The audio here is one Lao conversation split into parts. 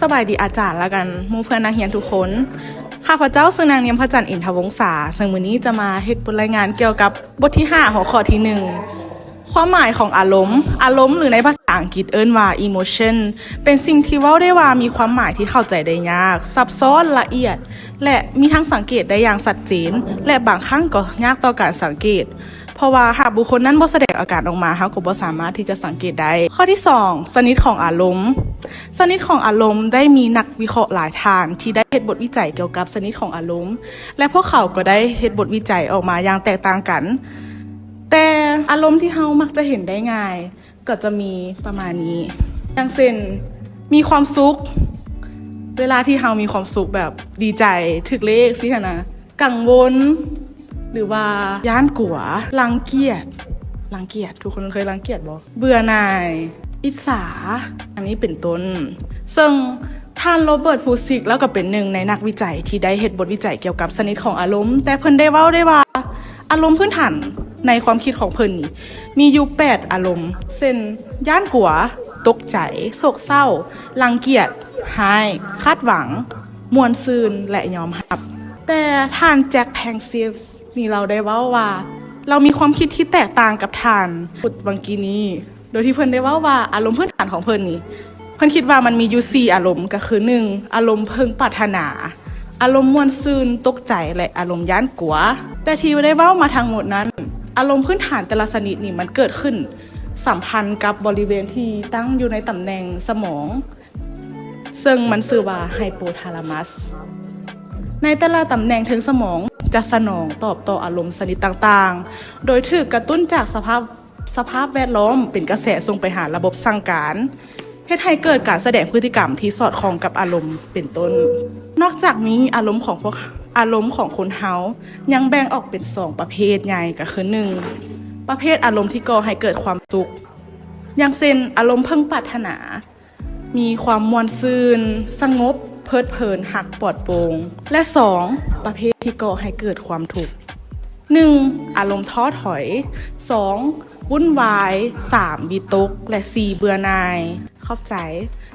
ສະບາຍດີອາຈານ ແລະ ກັນໝູ່ເພື່ອນນັກຮຽນທຸກຄົນ. ຂ້າພະເຈົ້າຊື່ນາງ ນຽມພະຈັນ ອິນທະວົງສາ, ເຊິ່ງມື້ນີ້ຈະມາເຮັດບົດລາຍງານກ່ຽວກັບບົດທີຫ້າ ຫົວຂໍ້ທີໜຶ່ງ ຄວາມໝາຍຂອງອາລົມ. ອາລົມ ຫຼື ໃນພາສາອັງກິດເອີ້ນວ່າ emotion ເປັນສິ່ງທີ່ເວົ້າໄດ້ວ່າມີຄວາມໝາຍທີ່ເຂົ້າໃຈໄດ້ຍາກ, ຊັບຊ້ອນ, ລະອຽດ ແລະ ມີທັງສັງເກດໄດ້ຢ່າງຊັດເຈນ ແລະ ບາງຄັ້ງກໍຍາກຕໍ່ການສັງເກດ. ເພາະວ່າຫາກບຸກຄົນນັ້ນບໍ່ສະແດງອາການອອກມາ, ເຮົາກໍບໍ່ສາມາດທີ່ຈະສັງເກດໄດ້. ຂໍ້ທີສອງ ຊະນິດຂອງອາລົມ. ຊະນິດຂອງອາລົມໄດ້ມີນັກວິເຄາະຫຼາຍທ່ານທີ່ໄດ້ເຮັດບົດວິໄຈກ່ຽວກັບຊະນິດຂອງອາລົມ ແລະ ພວກເຂົາກໍໄດ້ເຮັດບົດວິໄຈອອກມາຢ່າງແຕກຕ່າງກັນ. ແຕ່ອາລົມທີ່ເຮົາມັກຈະເຫັນໄດ້ງ່າຍກໍຈະມີປະມານນີ້ ຢ່າງເຊັ່ນ ມີຄວາມສຸກ ເວລາທີ່ເຮົາມີຄວາມສຸກ ແບບດີໃຈ ຖືກເລກ ຊີ້ຫັ້ນນະ. ກັງວົນ ຫຼືວ່າຢ້ານກົວ, ລັງກຽດ, ລັງກຽດ ທຸກຄົນເຄີຍລັງກຽດບໍ່? ເບື່ອໜ່າຍ, ອິດສາ ອັນນີ້ເປັນຕົ້ນ. ເຊິ່ງທ່ານ ໂຣເບີດ ພູຊິກ ລາວກໍເປັນໜຶ່ງໃນນັກວິໄຈທີ່ໄດ້ເຮັດບົດວິໄຈກ່ຽວກັບຊະນິດຂອງອາລົມ, ແຕ່ເພິ່ນໄດ້ເວົ້າໄດ້ວ່າ ອາລົມພື້ນຖານໃນຄວາມຄິດຂອງເພິ່ນນີ້ ມີຢູ່ແປດອາລົມ ເຊັ່ນ ຢ້ານກົວ, ຕົກໃຈ, ໂສກເສົ້າ, ລັງກຽດ, ຮ້າຍ, ຄາດຫວັງ, ມ່ວນຊື່ນ ແລະ ຍອມຮັບ. ແຕ່ທ່ານ ແຈັກ ແພງຊິດ ນີ້ລາວໄດ້ເວົ້າວ່າ ລາວມີຄວາມຄິດທີ່ແຕກຕ່າງກັບທ່ານພຸດວັງກີນີ້ ໂດຍທີ່ເພິ່ນໄດ້ເວົ້າວ່າ ອາລົມພື້ນຖານຂອງເພິ່ນນີ້ ເພິ່ນຄິດວ່າມັນມີຢູ່ສີ່ອາລົມ ກໍຄື ໜຶ່ງ ອາລົມເພິ່ງປາດຖະໜາ, ອາລົມມ່ວນຊື່ນ, ຕົກໃຈ ແລະ ອາລົມຢ້ານກົວ. ແຕ່ທີ່ໄດ້ເວົ້າມາທັງໝົດນັ້ນ ອາລົມພື້ນຖານແຕ່ລະຊະນິດນີ້ ມັນເກີດຂຶ້ນສຳພັນກັບບໍລິເວນທີ່ຕັ້ງຢູ່ໃນຕຳແໜ່ງສະໝອງ ເຊິ່ງມັນຊື່ວ່າ ໄຮໂປທາລາມັສ. ໃນແຕ່ລະຕຳແໜ່ງເທິງສະໝອງຈະສະໜອງຕອບຕໍ່ອາລົມຊະນິດຕ່າງໆ ໂດຍຖືກກະຕຸ້ນຈາກສະພາບ ສະພາບແວດລ້ອມເປັນກະແສສົ່ງໄປຫາລະບົບສັ່ງການ ເຮັດໃຫ້ເກີດການສະແດງພຶດຕິກຳທີ່ສອດຄ່ອງກັບອາລົມເປັນຕົ້ນ. ນອກຈາກນີ້ ອາລົມຂອງພວກ ອາລົມຂອງຄົນເຮົາຍັງແບ່ງອອກເປັນສອງປະເພດໃຫຍ່ ກໍຄື ໜຶ່ງ ປະເພດອາລົມທີ່ກໍ່ໃຫ້ເກີດຄວາມສຸກ ຢ່າງເຊັ່ນ ອາລົມເພິ່ງປາດຖະໜາ ມີຄວາມມ່ວນຊື່ນ, ສະຫງົບ, ເພີດເພີນ, ຮັກ, ປອດໂປ່ງ ແລະ ສອງ ປະເພດທີ່ກໍ່ໃຫ້ເກີດຄວາມທຸກ. ໜຶ່ງ ອາລົມທໍ້ຖອຍ, ສອງ ວຸ້ນວາຍ, ສາມ ວິຕົກ ແລະ ສີ່ ເບື່ອໜ່າຍ. ຂອບໃຈ.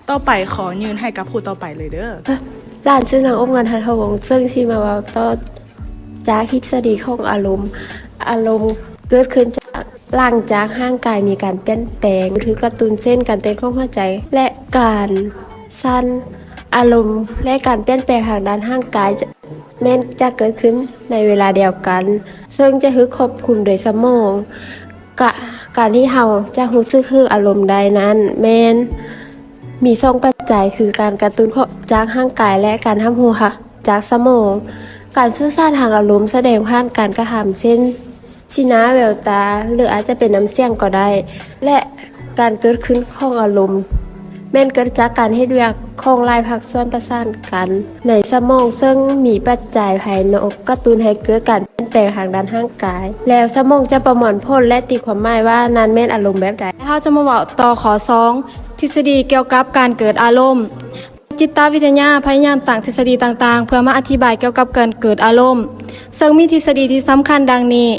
ຕໍ່ໄປຂໍຍື່ນໃຫ້ກັບຜູ້ຕໍ່ໄປເລີຍເດີ້. ຫຼານຊື່ນາງ ອົບເງິນ ທັນທະວົງ ເຊິ່ງຊິມາເວົ້າຕໍ່ຈາກທິດສະດີຂອງອາລົມ. ອາລົມເກີດຂຶ້ນຈາກ ຫຼັງຈາກຮ່າງກາຍມີການປ່ຽນແປງ ຖືກກະຕຸ້ນ ເຊັ່ນ ການເຕັ້ນຂອງຫົວໃຈ ແລະ ການສັ່ນ, ອາລົມ ແລະ ການປ່ຽນແປງທາງດ້ານຮ່າງກາຍ ຈະ ແມ່ນຈະເກີດຂຶ້ນໃນເວລາດຽວກັນ ເຊິ່ງຈະຖືກຄວບຄຸມໂດຍສະໝອງ. ກະ ການທີ່ເຮົາຈະຮູ້ສຶກ ຫຼື ອາລົມໄດ້ນັ້ນ ແມ່ນມີສອງປັດໄຈ ຄື ການກະຕຸ້ນຂອງ ຈາກຮ່າງກາຍ ແລະ ການຮັບຮູ້ ຈາກສະໝອງ. ການສື່ສານທາງອາລົມສະແດງຜ່ານການກະທຳ ເຊັ່ນ ສີໜ້າ ແວວຕາ ຫຼື ອາດຈະເປັນນ້ຳສຽງກໍໄດ້ ແລະ ການເກີດຂຶ້ນຂອງອາລົມ ແມ່ນເກີດຈາກການເຮັດວຽກຂອງຫຼາຍພາກສ່ວນປະສານກັນໃນສະໝອງ ເຊິ່ງມີປັດໄຈພາຍນອກກະຕຸ້ນໃຫ້ເກີດການປ່ຽນແປງທາງດ້ານຮ່າງກາຍ ແລ້ວສະໝອງຈະປະມວນຜົນ ແລະ ຕີຄວາມໝາຍວ່ານັ້ນແມ່ນອາລົມແບບໃດ. ເຮົາຈະມາເວົ້າຕໍ່ຂໍ້ສອງ ທິດສະດີກ່ຽວກັບການເກີດອາລົມ. ນັກຈິດຕະວິທະຍາພະຍາຍາມຕັ້ງທິດສະດີຕ່າງໆ ເພື່ອມາອະທິບາຍກ່ຽວກັບການເກີດອາລົມ, ເຊິ່ງມີທິດສະດີທີ່ສຳຄັນດັ່ງນີ້,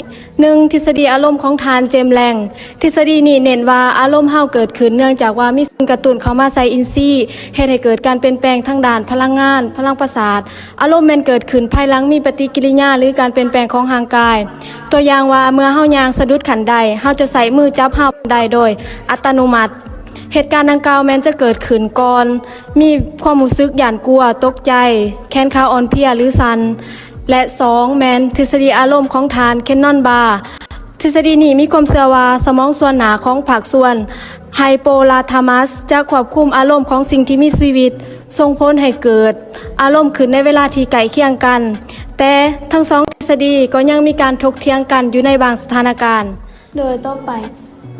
ໜຶ່ງ ທິດສະດີອາລົມຂອງທ່ານ ເຈມ ແລງ. ທິດສະດີນີ້ເນັ້ນວ່າອາລົມເຮົາເກີດຂຶ້ນເນື່ອງຈາກວ່າມີສິ່ງກະຕຸ້ນເຂົ້າມາໃສ່ອິນຊີ, ເຮັດໃຫ້ເກີດການປ່ຽນແປງທາງດ້ານພະລັງງານ, ພະລັງປະສາດ. ອາລົມແມ່ນເກີດຂຶ້ນພາຍຫຼັງມີປະຕິກິລິຍາ ຫຼື ການປ່ຽນແປງຂອງຮ່າງກາຍ. ຕົວຢ່າງວ່າ ເມື່ອເຮົາຍ່າງສະດຸດຂັ້ນໄດ, ເຮົາຈະໃຊ້ມືຈັບຮາວຂັ້ນໄດໂດຍອັດຕະໂນມັດ. ເຫດການດັ່ງກ່າວແມ່ນຈະເກີດຂຶ້ນກ່ອນ ມີຄວາມຮູ້ສຶກຢ້ານກົວ, ຕົກໃຈ, ແຂນຂາອ່ອນເພຍ ຫຼື ສັ່ນ ແລະ ສອງ ແມ່ນທິດສະດີອາລົມຂອງທ່ານ ເຄນນອນ ບາ. ທິດສະດີນີ້ມີຄວາມເຊື່ອວ່າສະໝອງສ່ວນໜ້າຂອງພາກສ່ວນໄຮໂປທາລາມັສຈະຄວບຄຸມອາລົມຂອງສິ່ງທີ່ມີຊີວິດ, ສົ່ງຜົນໃຫ້ເກີດອາລົມຂຶ້ນໃນເວລາທີ່ໃກ້ຄຽງກັນ. ແຕ່ທັງສອງທິດສະດີກໍຍັງມີການຖົກຖຽງກັນຢູ່ໃນບາງສະຖານະການ. ໂດຍຕໍ່ໄປ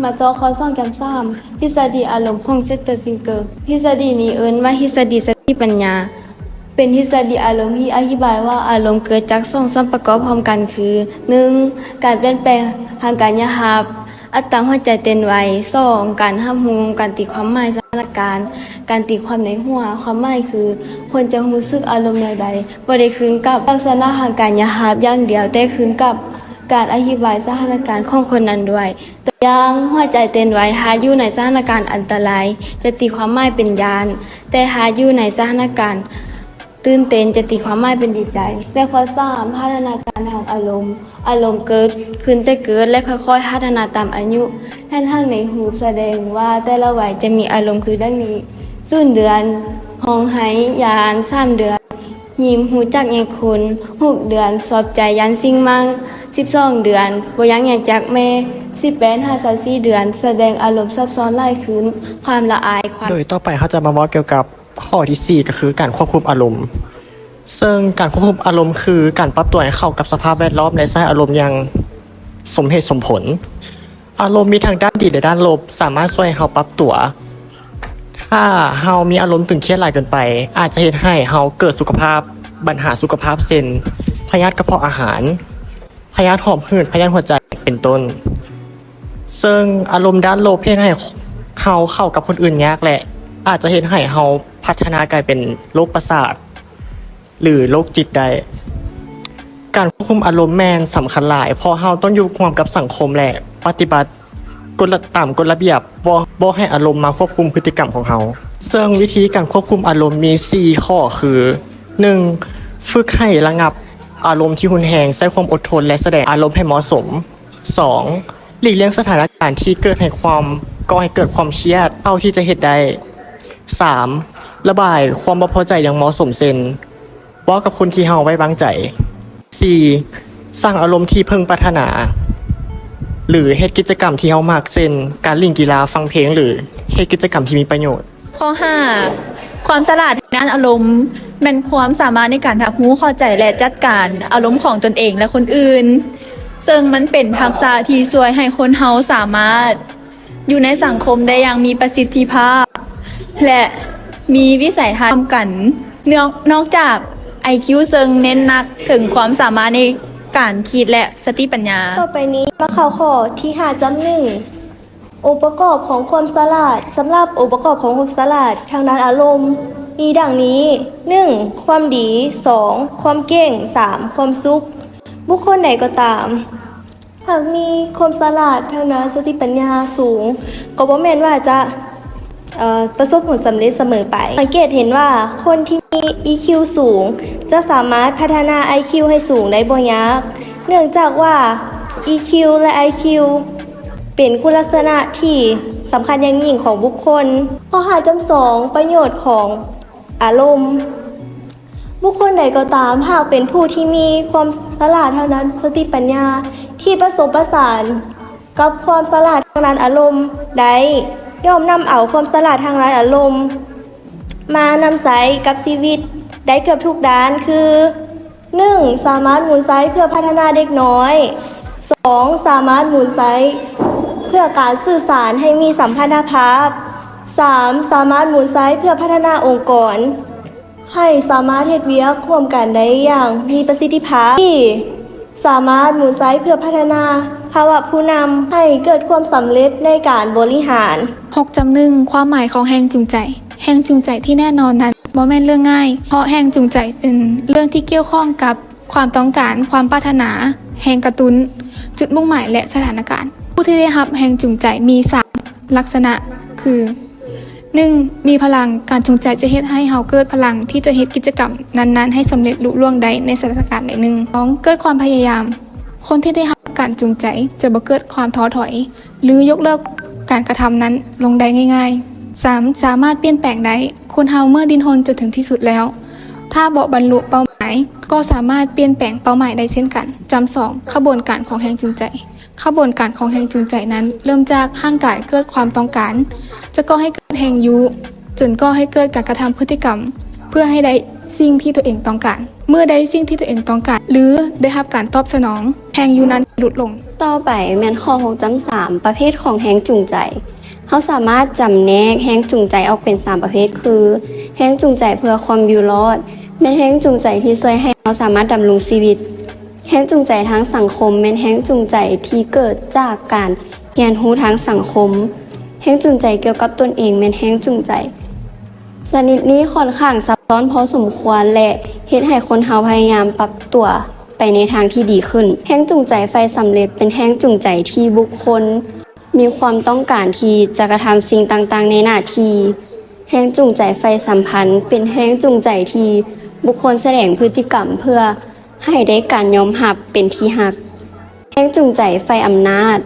ມາຕໍ່ຂໍ້ສອງແກມສາມ ທິດສະດີອາລົມຂອງເຊັກເຕີ ຊິງເກີ. ທິດສະດີນີ້ເອີ້ນວ່າທິດສະດີສະຕິປັນຍາ, ເປັນທິດສະດີອາລົມທີ່ອະທິບາຍວ່າອາລົມເກີດຈາກສອງສ່ວນປະກອບພ້ອມກັນຄື ໜຶ່ງ ການປ່ຽນແປງທາງກາຍຍະພາບ, ອັດຕາຫົວໃຈເຕັ້ນໄວ, ສອງ ການຮັບຮູ້, ການຕີຄວາມໝາຍສະຖານະການ, ການຕີຄວາມໃນຫົວ. ຄວາມໝາຍຄື ຄົນຈະຮູ້ສຶກອາລົມແນວໃດ ບໍ່ໄດ້ຂຶ້ນກັບລັກສະນະທາງກາຍຍະພາບຢ່າງດຽວ, ແຕ່ຂຶ້ນກັບ ການອະທິບາຍສະຖານະການຂອງຄົນນັ້ນດ້ວຍ. ຕົວຢ່າງ, ຫົວໃຈເຕັ້ນໄວ ຫາກຢູ່ໃນສະຖານະການອັນຕະລາຍ ຈະຕີຄວາມໝາຍເປັນຢ້ານ, ແຕ່ຫາກຢູ່ໃນສະຖານະການຕື່ນເຕັ້ນ ຈະຕີຄວາມໝາຍເປັນດີໃຈ. ແລະ ຂໍ້ສາມ ພັດທະນາການທາງອາລົມ. ອາລົມເກີດຂຶ້ນແຕ່ເກີດ ແລະ ຄ່ອຍໆພັດທະນາຕາມອາຍຸ. ແຜນຜັງໃນຮູບສະແດງວ່າແຕ່ລະໄວຈະມີອາລົມຄືດັ່ງນີ້: ສູນເດືອນ ຮ້ອງໄຫ້ຢ້ານ, ສາມເດືອນ ຍິ້ມຮູ້ຈັກແຍງຄົນ, ຫົກເດືອນ ຊອບໃຈຢ້ານສິ່ງໃໝ່, ສິບສອງເດືອນ ບໍ່ຢາກແຍກຈາກແມ່, ສິບແປດຫາຊາວສີ່ເດືອນ ສະແດງອາລົມຊັບຊ້ອນຫຼາຍຂຶ້ນ, ຄວາມລະອາຍ, ຄວາມ. ໂດຍຕໍ່ໄປເຮົາຈະມາເວົ້າກ່ຽວກັບຂໍ້ທີສີ່ ກໍຄືການຄວບຄຸມອາລົມ. ເຊິ່ງການຄວບຄຸມອາລົມຄືການປັບຕົວໃຫ້ເຂົ້າກັບສະພາບແວດລ້ອມ ແລະ ໃຊ້ອາລົມຢ່າງສົມເຫດສົມຜົນ. ອາລົມມີທັງດ້ານດີ ແລະ ດ້ານລົບ, ສາມາດຊ່ວຍໃຫ້ເຮົາປັບຕົວ. ຖ້າເຮົາມີອາລົມຕຶງຄຽດຫຼາຍເກີນໄປ, ອາດຈະເຮັດໃຫ້ເຮົາເກີດສຸຂະພາບ, ບັນຫາສຸຂະພາບ ເຊັ່ນ ພະຍາດກະເພາະອາຫານ, ພະຍາດຫອບຫືດ, ພະຍາດຫົວໃຈ ເປັນຕົ້ນ. ເຊິ່ງອາລົມດ້ານລົບເຮັດໃຫ້ເຮົາເຂົ້າກັບຄົນອື່ນຍາກ ແລະ ອາດຈະເຮັດໃຫ້ເຮົາພັດທະນາກາຍເປັນໂລກປະສາດ ຫຼື ໂລກຈິດໄດ້. ການຄວບຄຸມອາລົມແມ່ນສຳຄັນຫຼາຍ, ເພາະເຮົາຕ້ອງຢູ່ຮ່ວມກັບສັງຄົມ ແລະ ປະຕິບັດກົດລະ, ຕາມກົດລະບຽບ, ບໍ່, ບໍ່ໃຫ້ອາລົມມາຄວບຄຸມພຶດຕິກຳຂອງເຮົາ. ເຊິ່ງວິທີການຄວບຄຸມອາລົມມີສີ່ຂໍ້ຄື: ໜຶ່ງ ຝຶກໃຫ້ລະງັບອາລົມທີ່ຮຸນແຮງ, ໃຊ້ຄວາມອົດທົນ ແລະ ສະແດງອາລົມໃຫ້ເໝາະສົມ. ສອງ ຫຼີກລ່ຽງສະຖານະການທີ່ເກີດໃຫ້ຄວາມ, ກໍ່ໃຫ້ເກີດຄວາມຄຽດເທົ່າທີ່ຈະເຮັດໄດ້. ສາມ ລະບາຍຄວາມບໍ່ພໍໃຈຢ່າງເໝາະສົມ ເຊັ່ນ ເວົ້າກັບຄົນທີ່ເຮົາໄວ້ວາງໃຈ. ສີ່ ສ້າງອາລົມທີ່ເພິ່ງປາດຖະໜາ ຫຼື ເຮັດກິດຈະກຳທີ່ເຮົາມັກ ເຊັ່ນ ການຫຼິ້ນກິລາ, ຟັງເພງ ຫຼື ເຮັດກິດຈະກຳທີ່ມີປະໂຫຍດ. ຂໍ້ຫ້າ ຄວາມສະຫຼາດທາງດ້ານອາລົມ ແມ່ນຄວາມສາມາດໃນການຮັບຮູ້, ເຂົ້າໃຈ ແລະ ຈັດການອາລົມຂອງຕົນເອງ ແລະ ຄົນອື່ນ, ເຊິ່ງມັນເປັນທັກສະທີ່ຊ່ວຍໃຫ້ຄົນເຮົາສາມາດຢູ່ໃນສັງຄົມໄດ້ຢ່າງມີປະສິດທິພາບ ແລະ ມີວິໄສທັດຮ່ວມກັນ. ນອກ, ນອກຈາກໄອຄິວ ເຊິ່ງເນັ້ນໜັກເຖິງຄວາມສາມາດໃນການຄິດ ແລະ ສະຕິປັນຍາ. ຕໍ່ໄປນີ້ມາເຂົ້າຂໍ້ທີຫ້າ ຈ້ຳໜຶ່ງ ອົງປະກອບຂອງຄວາມສະຫຼາດ. ສຳລັບອົງປະກອບຂອງຄວາມສະຫຼາດທາງດ້ານອາລົມມີດັ່ງນີ້: ໜຶ່ງ ຄວາມດີ, ສອງ ຄວາມເກັ່ງ, ສາມ ຄວາມສຸກ. ບຸກຄົນໃດກໍຕາມ ຫາກມີຄວາມສະຫຼາດທາງດ້ານສະຕິປັນຍາສູງ ກໍບໍ່ແມ່ນວ່າຈະ ເອີ ປະສົບຜົນສຳເລັດສະເໝີໄປ. ສັງເກດເຫັນວ່າຄົນທີ່ມີ ອີຄິວ ສູງ ຈະສາມາດພັດທະນາໄອຄິວໃຫ້ສູງໄດ້ບໍ່ຍາກ, ເນື່ອງຈາກວ່າ ອີຄິວ ແລະ ໄອຄິວ ເປັນຄຸນລັກສະນະທີ່ສຳຄັນຢ່າງຍິ່ງຂອງບຸກຄົນ. ຂໍ້ຫ້າ ຈ້ຳສອງ ປະໂຫຍດຂອງອາລົມ. ບຸກຄົນໃດກໍຕາມ ຫາກເປັນຜູ້ທີ່ມີຄວາມສະຫຼາດທາງດ້ານສະຕິປັນຍາ ທີ່ປະສົມປະສານ ກັບຄວາມສະຫຼາດທາງດ້ານອາລົມໄດ້ ຍ່ອມນຳເອົາຄວາມສະຫຼາດທາງດ້ານອາລົມມານຳໃຊ້ກັບຊີວິດໄດ້ເກືອບທຸກດ້ານ ຄື ໜຶ່ງ ສາມາດໝູນໃຊ້ເພື່ອພັດທະນາເດັກນ້ອຍ, ສອງ ສາມາດໝູນໃຊ້ເພື່ອການສື່ສານໃຫ້ມີສຳພັນທະພາບ, ສາມ ສາມາດໝູນໃຊ້ເພື່ອພັດທະນາອົງກອນ ໃຫ້ສາມາດເຮັດວຽກຮ່ວມກັນໄດ້ຢ່າງມີປະສິດທິພາບ, ສີ່ ສາມາດໝູນໃຊ້ເພື່ອພັດທະນາພາວະຜູ້ນຳ ໃຫ້ເກີດຄວາມສຳເລັດໃນການບໍລິຫານ. ຫົກ ຈ້ຳໜຶ່ງ ຄວາມໝາຍຂອງແຮງຈູງໃຈ. ແຮງຈູງໃຈທີ່ແນ່ນອນນັ້ນບໍ່ແມ່ນເລື່ອງງ່າຍ, ເພາະແຮງຈູງໃຈເປັນເລື່ອງທີ່ກ່ຽວຂ້ອງກັບຄວາມຕ້ອງການ, ຄວາມປາດຖະໜາ, ແຮງກະຕຸ້ນ, ຈຸດມຸ່ງໝາຍ ແລະ ສະຖານະການ. ຜູ້ທີ່ໄດ້ຮັບແຮງຈູງໃຈມີສາມລັກສະນະ ຄື ໜຶ່ງ ມີພະລັງ. ການຈູງໃຈຈະເຮັດໃຫ້ເຮົາເກີດພະລັງທີ່ຈະເຮັດກິດຈະກຳນັ້ນໆໃຫ້ສຳເລັດລຸລ່ວງໄດ້ໃນສະຖານະການໃດໜຶ່ງ. ສອງ ເກີດຄວາມພະຍາຍາມ. ຄົນທີ່ໄດ້ຮັບການຈູງໃຈຈະບໍ່ເກີດຄວາມທໍ້ຖອຍ ຫຼື ຍົກເລີກການກະທຳນັ້ນລົງໄດ້ງ່າຍໆ. ສາມ ສາມາດປ່ຽນແປງໄດ້. ຄົນເຮົາເມື່ອດີ້ນຮົນຈົນເຖິງທີ່ສຸດແລ້ວ, ຖ້າບໍ່ບັນລຸເປົ້າໝາຍ ກໍສາມາດປ່ຽນແປງເປົ້າໝາຍໄດ້ເຊັ່ນກັນ. ຈ້ຳສອງ ຂະບວນການຂອງແຮງຈູງໃຈ. ຂະບວນການຂອງແຮງຈູງໃຈນັ້ນ ເລີ່ມຈາກຮ່າງກາຍເກີດຄວາມຕ້ອງການ, ຈະກໍ່ໃຫ້ເກີດແຮງຍູ້, ຈົນກໍ່ໃຫ້ເກີດການກະທຳພຶດຕິກຳ ເພື່ອໃຫ້ໄດ້ສິ່ງທີ່ຕົວເອງຕ້ອງການ. ເມື່ອໄດ້ສິ່ງທີ່ຕົວເອງຕ້ອງການ ຫຼື ໄດ້ຮັບການຕອບສະໜອງ, ແຮງຍູ້ນັ້ນຫຼຸດລົງ. ຕໍ່ໄປແມ່ນຂໍ້ຫົກ ຈ້ຳສາມ ປະເພດຂອງແຮງຈູງໃຈ. ເຮົາສາມາດຈຳແນກແຮງຈູງໃຈອອກເປັນສາມປະເພດ ຄື ແຮງຈູງໃຈເພື່ອຄວາມຢູ່ລອດ, ແມ່ນແຮງຈູງໃຈທີ່ຊ່ວຍໃຫ້ເຮົາສາມາດດຳລົງຊີວິດ. ແຮງຈູງໃຈທາງສັງຄົມ ແມ່ນແຮງຈູງໃຈທີ່ເກີດຈາກການຮຽນຮູ້ທາງສັງຄົມ. ແຮງຈູງໃຈກ່ຽວກັບຕົນເອງ ແມ່ນແຮງຈູງໃຈຊະນິດນີ້ຂ້ອນຂ້າງຊັບຊ້ອນພໍສົມຄວນ ແລະ ເຮັດໃຫ້ຄົນເຮົາພະຍາຍາມປັບຕົວ ໄປໃນທາງທີ່ດີຂຶ້ນ. ແຮງຈູງໃຈໃຝ່ສຳເລັດເປັນແຮງຈູງໃຈທີ່ບຸກຄົນມີຄວາມຕ້ອງການທີ່ຈະກະທຳສິ່ງຕ່າງໆໃນໜ້າທີ່. ແຮງຈູງໃຈໃຝ່ສຳພັນເປັນແຮງຈູງໃຈທີ່ບຸກຄົນສະແດງພຶດຕິກຳເພື່ອໃຫ້ໄດ້ການຍອມຮັບເປັນທີ່ຮັກ. ແຮງຈູງໃຈໃຝ່ອຳນາດ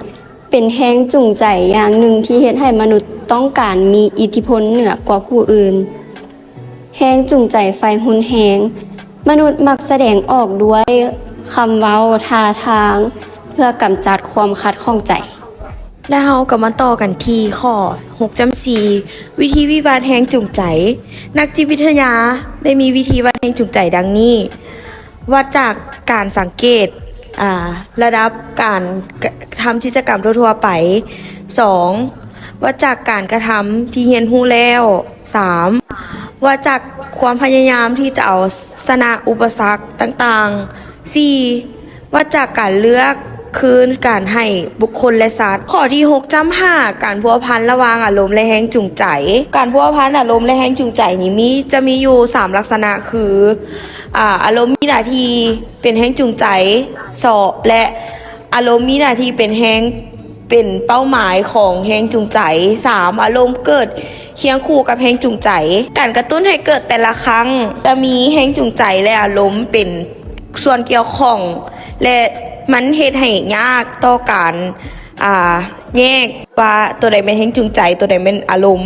ເປັນແຮງຈູງໃຈຢ່າງໜຶ່ງທີ່ເຮັດໃຫ້ມະນຸດຕ້ອງການມີອິດທິພົນເໜືອກວ່າຜູ້ອື່ນ. ແຮງຈູງໃຈຝ່າຍຮຸນແຮງ, ມະນຸດມັກສະແດງອອກດ້ວຍຄຳເວົ້າ, ທ່າທາງ ເພື່ອກຳຈັດຄວາມຂັດຂ້ອງໃຈ. ແລະ ເຮົາກໍມາຕໍ່ກັນທີ່ຂໍ້ຫົກຈ້ຳສີ່ ວິທີວິວັດແຮງຈູງໃຈ. ນັກຈິດວິທະຍາໄດ້ມີວິທີວັດແຮງຈູງໃຈດັ່ງນີ້: ວັດຈາກການສັງເກດ ອາ ລະດັບການ ກະ ທຳກິດຈະກຳທົ່ວໆໄປ. ສອງ ວັດຈາກການກະທຳທີ່ຮຽນຮູ້ແລ້ວ. ສາມ ວັດຈາກຄວາມພະຍາຍາມທີ່ຈະເອົາຊະນະອຸປະສັກຕ່າງໆ. ສີ່ ວັດຈາກການເລືອກຄືນການໃຫ້ບຸກຄົນ ແລະ ສັດ. ຂໍ້ທີຫົກຈ້ຳຫ້າ ການພົວພັນລະຫວ່າງອາລົມ ແລະ ແຮງຈູງໃຈ. ການພົວພັນອາລົມ ແລະ ແຮງຈູງໃຈນີ້ມີ ຈະມີຢູ່ສາມລັກສະນະຄື ອາ ອາລົມມີໜ້າທີ່ເປັນແຮງຈູງໃຈ ສອງ ແລະ ອາລົມມີໜ້າທີ່ເປັນແຮງ ເປັນເປົ້າໝາຍຂອງແຮງຈູງໃຈ. ສາມ ອາລົມເກີດຄຽງຄູ່ກັບແຮງຈູງໃຈ. ການກະຕຸ້ນໃຫ້ເກີດແຕ່ລະຄັ້ງຈະມີແຮງຈູງໃຈ ແລະ ອາລົມເປັນສ່ວນກ່ຽວຂ້ອງ ແລະ ມັນເຮັດໃຫ້ຍາກຕໍ່ການ ອາ ແຍກວ່າໂຕໃດແມ່ນແຮງຈູງໃຈ ໂຕໃດແມ່ນອາລົມ.